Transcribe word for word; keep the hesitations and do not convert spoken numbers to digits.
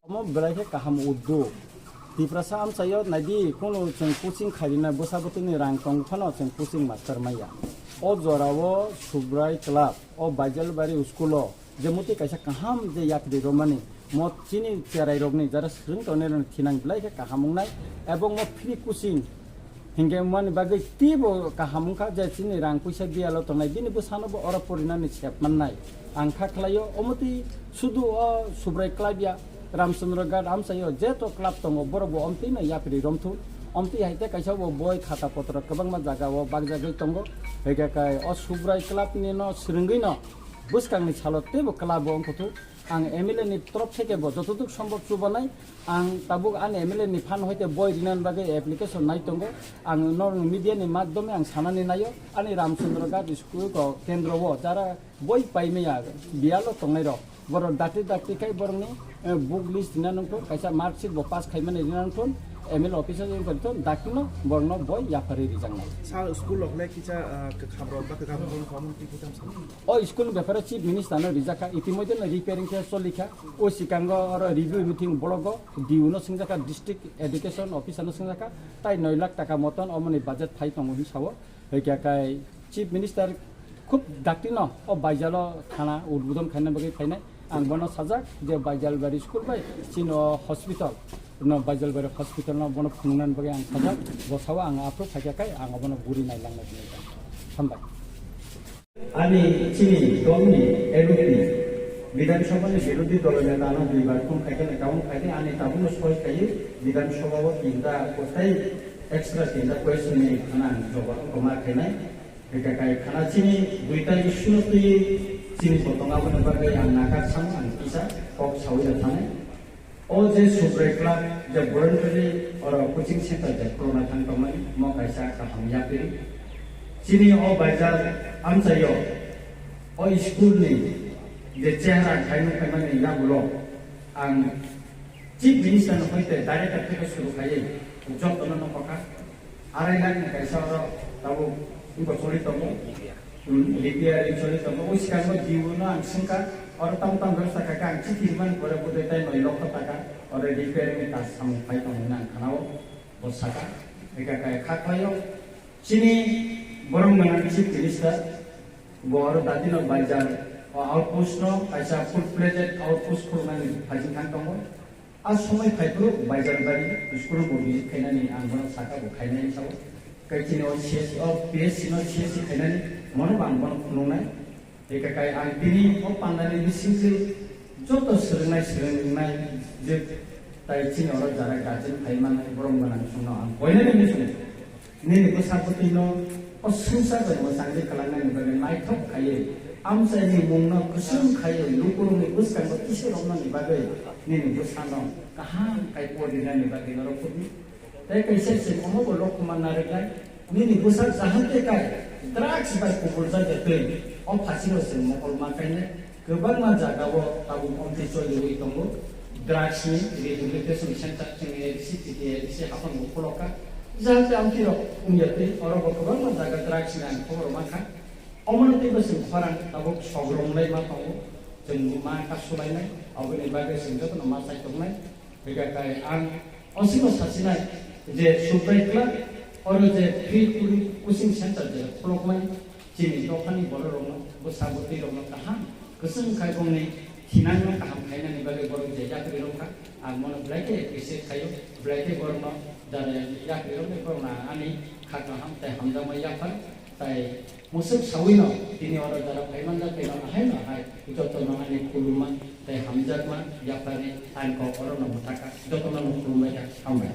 Omo belai khe kaham uddog. Tiprasa amchaio naidi, kono chwng coaching khairina bwsa bwtwini rang tong phano chwng coaching master manya. O jorao Subrai Club, o Baijalbari school o je muti kaisa kaham je yakri romani, mo chini cherai rokni jara swrwng tongnai rokni thinang belai khe kaham wngnai, ebong mo free coaching Hinkhe wngmani bagwi teibo kaham wngkha je chini rang puisa biyalo tongnai, bini bwsano bo oro porinani sep mannai. Ang kha khlaio, omo twi sudu o Subrai Club ya, Ramchandra Ghat amchaio jeto club tongo, borok bo omtwino yapri romthun. Omtwi hai tei kaisa bo boi khata potro kwbangma jaga o bakjagwi tongo. Hwnkhe kai o Subrai Club ni no swrwngwi no bwskangni salo teibo club o wngkha thung. Ang M L A ni torof theke bo jotoduk sombhob chubanai. Ang tabuk ani M L A ni phan hoite boi rinani bagwi application nai tongo. Ang norokni media ni madhyome ang sanani naio. Ani Ramchandra Ghat school ko kendro o jara boi paimaya biyalo tongnai rok. Borok dakti dakti khai borokni, eh, book list rina nangkho, kaisa mark sheet bo pass khaimani rina nangkho, M L A office o wngkha thon dakti no borokno boi yapharwi rijaknai. Sir, school rok le kisa, ah, kwkham rok ba kwkham rok wngkha, omo twi kwthang sir. O school ni bepare Chief Minister no rijak kha, itimodhye no repairing khe choli kha. O sikango oro review meeting block o D O no swngjak kha, District Education Officer no swngjak kha, tai noi lakh taka moton omoni budget phai tongo hin sao. Hwnkhe kai Chief Minister khub dakti no o Baijalo thana udbodon khaina bagwi phainai. Ang bono sajak je Baijalbari school bai chini o hospital no, Baijalbari hospital no bono phunuknani bagwi ang sajak. Bo sao ang aphuru phaikha kai ang obono guri nailangnai hinwi. Hambai. Ani chini dolni L O P Bidhan Sabha ni birodhi dolo neta ano duibar phone khai khe tabuk khai khe ani tabukno soi khai Bidhan Sabha o tinta kotai extra tinta question ni khana ang jawab ko ma khainai. Hwnkhe kai khana chini duita issue no twi chini botong aboni bagwi ang nakar sam ang kisa kok sawi da thanai. O je Subrai Club je voluntary oro coaching center je khulumna thang tongmani, mo kaisa kaham yapiri. Chini o Baijal amchaio o school ni je chehra khaimung khaimani yagulo ang Chief Minister no hoite director theke suru khaiwi jotono no kokha. Arai lakh ni kaisa oro tabuk wngkha choli tongo. Hmm, B P R ni choli tongo. O sikango D O no ang swngkha, oro tamo tamo bebsa kha khe ang chithi rimani pore budai tai noi lokho taka, oro repair ni kaam samung phai tongo hinwi ang khanao, bo saka. Eka kai kha khlaio. Chini borok gwnang Chief Minister, bo oro Datino Baijar o outpost no kaisa full fledged outpost khulumnani phajing thang tongo. A somoi phaiphuru Baijalbari school bo visit khainani ang bono saka bo khainai sao. Kai chini o C S C o P S C no C S C khainani mono bo ang bono phunuknai. Eka kai ang tini o pandani bisingtwi joto swrwngnai swrwngnai je tai chini oro jara guardian phai manai borok gwnang chwngno ang koinani muchungo. Nini bwsa bwtwino o swngchar bai mwchangwi kwlangnani bagwi naithok khaiwi amchaini mungno kwchwng khaiwi lukurokni bwskango kisa romnani bagwi nini bwsano kaham khai porinani bagwi norok phurdi. Tei kaisa se omo bo lokma narwknai, nini bwsa jahate kai drugs bai kubuljak ya twi o phasino se mokol ma kainai. Kwbangma jagao tabuk omtwi choliwi tongo. Drugs ni rehabilitation center chwng A D C, T T A D C haphang bo khulokha. Jahate amtwi rok wngya twi oro bo kwbangma jaga drugs ni ang khobor mankha. Omono teibo chwng khorang tabuk sogrom lai ma tongo. Chwng ma kasulainai, aboni bagwi chwng jotono ma chai tongnai. Hwnkhe kai ang osino sasinai je Subrai Club oro je free coaching center je khulokmani chini dophani bororokno, bwsa bwtwirokno kaham kwchwng khai bongni thinangno kaham khainani bagwi borok je yapri rwkha, ang bono belai khe appreciate khaio, belai khe borokno jara yapri rwkni borokno ani kha kaham tei hamjakma yaphar tai Musuk sawino tini oro jora phaimanjak tei nono hai no hai jotono ani khulumma tei hamjakma yapharni ang kok orono mwthakha, jotono no khulumbaikha, hambai.